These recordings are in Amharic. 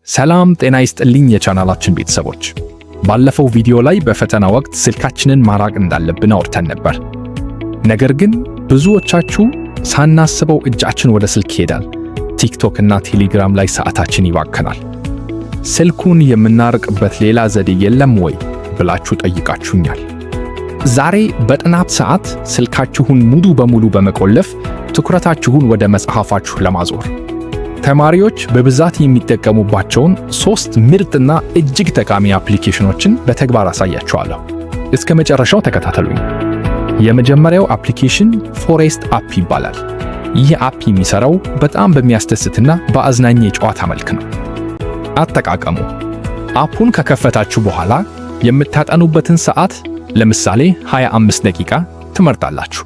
ሰላም ጤና ይስጥልኝ የቻናላችን ቤተሰቦች። ባለፈው ቪዲዮ ላይ በፈተና ወቅት ስልካችንን ማራቅ እንዳለብን አውርተን ነበር። ነገር ግን ብዙዎቻችሁ ሳናስበው እጃችን ወደ ስልክ ይሄዳል። ቲክቶክ እና ቴሌግራም ላይ ሰዓታችን ይባከናል። ስልኩን የምናርቅበት ሌላ ዘዴ የለም ወይ ብላችሁ ጠይቃችሁኛል። ዛሬ በጥናት ሰዓት ስልካችሁን ሙሉ በሙሉ በመቆለፍ ትኩረታችሁን ወደ መጽሐፋችሁ ለማዞር ተማሪዎች በብዛት የሚጠቀሙባቸውን ሶስት ምርጥና እጅግ ጠቃሚ አፕሊኬሽኖችን በተግባር አሳያችኋለሁ። እስከ መጨረሻው ተከታተሉኝ። የመጀመሪያው አፕሊኬሽን Forest App ይባላል። ይህ app የሚሰራው በጣም በሚያስደስትና በአዝናኝ የጨዋታ መልክ ነው። አጠቃቀሙ፣ app ኡን ከከፈታችሁ በኋላ የምታጠኑበትን ሰዓት፣ ለምሳሌ 25 ደቂቃ ትመርጣላችሁ።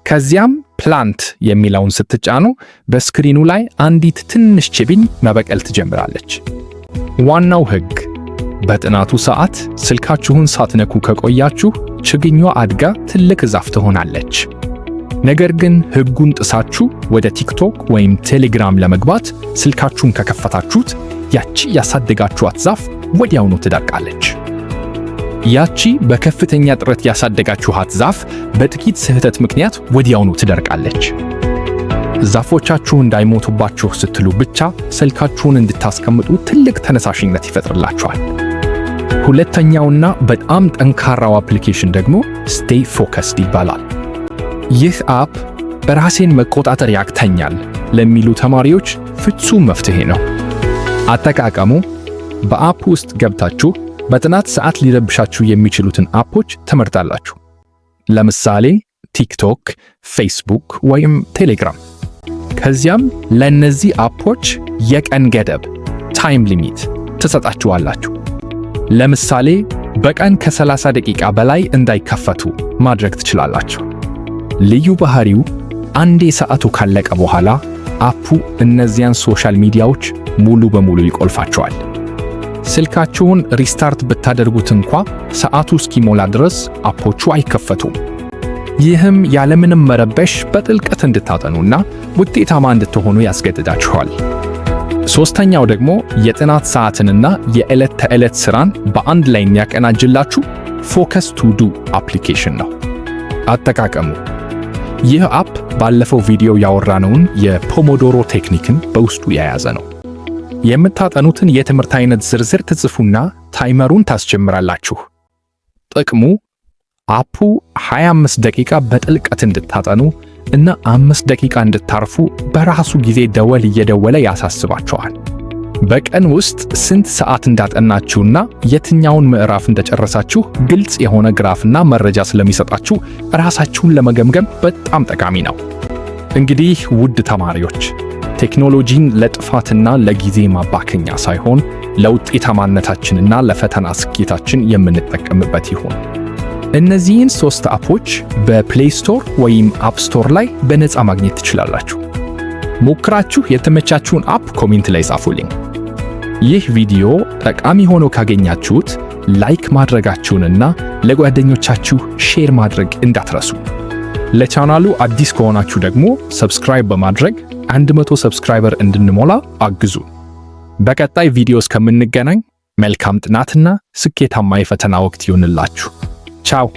ከዚያም plant የሚለውን ስትጫኑ በ screen ኑ ላይ አንዲት ትንሽ ችግኝ መበቀል ትጀምራለች። ዋናው ሕግ፣ በጥናቱ ሰዓት ስልካችሁን ሳትነኩ ከቆያችሁ ችግኟ አድጋ ትልቅ ዛፍ ትሆናለች። ነገር ግን ሕጉን ጥሳችሁ ወደ ቲክቶክ ወይም ቴሌግራም ለመግባት ስልካችሁን ከከፈታችሁት ያቺ ያሳደጋችኋት ዛፍ ወዲያውኑ ትደርቃለች። ያቺ በከፍተኛ ጥረት ያሳደጋችኋት ዛፍ በጥቂት ስህተት ምክንያት ወዲያውኑ ትደርቃለች። ዛፎቻችሁ እንዳይሞቱባችሁ ስትሉ ብቻ ስልካችሁን እንድታስቀምጡ ትልቅ ተነሳሽነት ይፈጥርላችኋል። ሁለተኛውና በጣም ጠንካራው አፕሊኬሽን ደግሞ Stay Focused ይባላል። ይህ app ራሴን መቆጣጠር ያቅተኛል ለሚሉ ተማሪዎች ፍጹም መፍትሄ ነው። አጠቃቀሙ፣ በ app ውስጥ ገብታችሁ በጥናት ሰዓት ሊረብሻችሁ የሚችሉትን app ኦች ትመርጣላችሁ። ለምሳሌ ቲክቶክ፣ ፌስቡክ ወይም ቴሌግራም። ከዚያም ለእነዚህ app ኦች የቀን ገደብ፣ time limit ትሰጣችኋላችሁ። ለምሳሌ በቀን ከ30 ደቂቃ በላይ እንዳይከፈቱ ማድረግ ትችላላችሁ። ልዩ ባህሪው፣ አንዴ ሰዓቱ ካለቀ በኋላ app ኡ እነዚያን social media ዎች ሙሉ በሙሉ ይቆልፋቸዋል። ስልካችሁን restart ብታደርጉት እንኳ ሰዓቱ እስኪሞላ ድረስ app ኦቹ አይከፈቱም። ይህም ያለምንም መረበሽ በጥልቀት እንድታጠኑና ውጤታማ እንድትሆኑ ያስገድዳችኋል። ሶስተኛው ደግሞ የጥናት ሰዓትንና የዕለት ተዕለት ሥራን በአንድ ላይ የሚያቀናጅላችሁ Focus To Do አፕሊኬሽን ነው። አጠቃቀሙ፣ ይህ app ባለፈው ቪዲዮ ያወራነውን የ Pomodoro ቴክኒክን በውስጡ የያዘ ነው። የምታጠኑትን የትምህርት አይነት ዝርዝር ትጽፉና timer ኡን ታስጀምራላችሁ። ጥቅሙ፣ app ኡ 25 ደቂቃ በጥልቀት እንድታጠኑ እና 5 ደቂቃ እንድታርፉ በራሱ ጊዜ ደወል እየደወለ ያሳስባችኋል። በቀን ውስጥ ስንት ሰዓት እንዳጠናችሁና የትኛውን ምዕራፍ እንደጨረሳችሁ ግልጽ የሆነ ግራፍና መረጃ ስለሚሰጣችሁ ራሳችሁን ለመገምገም በጣም ጠቃሚ ነው። እንግዲህ ውድ ተማሪዎች፣ ቴክኖሎጂን ለጥፋትና ለጊዜ ማባከኛ ሳይሆን ለውጤታማነታችንና ለፈተና ስኬታችን የምንጠቀምበት ይሁን። እነዚህን ሶስት app ኦች በ Play Store ወይም App Store ላይ በነፃ ማግኘት ትችላላችሁ። ሞክራችሁ የተመቻችሁን app comment ላይ ጻፉልኝ። ይህ ቪዲዮ ጠቃሚ ሆኖ ካገኛችሁት like ማድረጋችሁንና ለጓደኞቻችሁ share ማድረግ እንዳትረሱ። ለቻናሉ አዲስ ከሆናችሁ ደግሞ subscribe በማድረግ 100 subscriber እንድንሞላ አግዙ። በቀጣይ ቪዲዮ እስከምንገናኝ መልካም ጥናትና ስኬታማ የፈተና ወቅት ይሁንላችሁ። ቻው።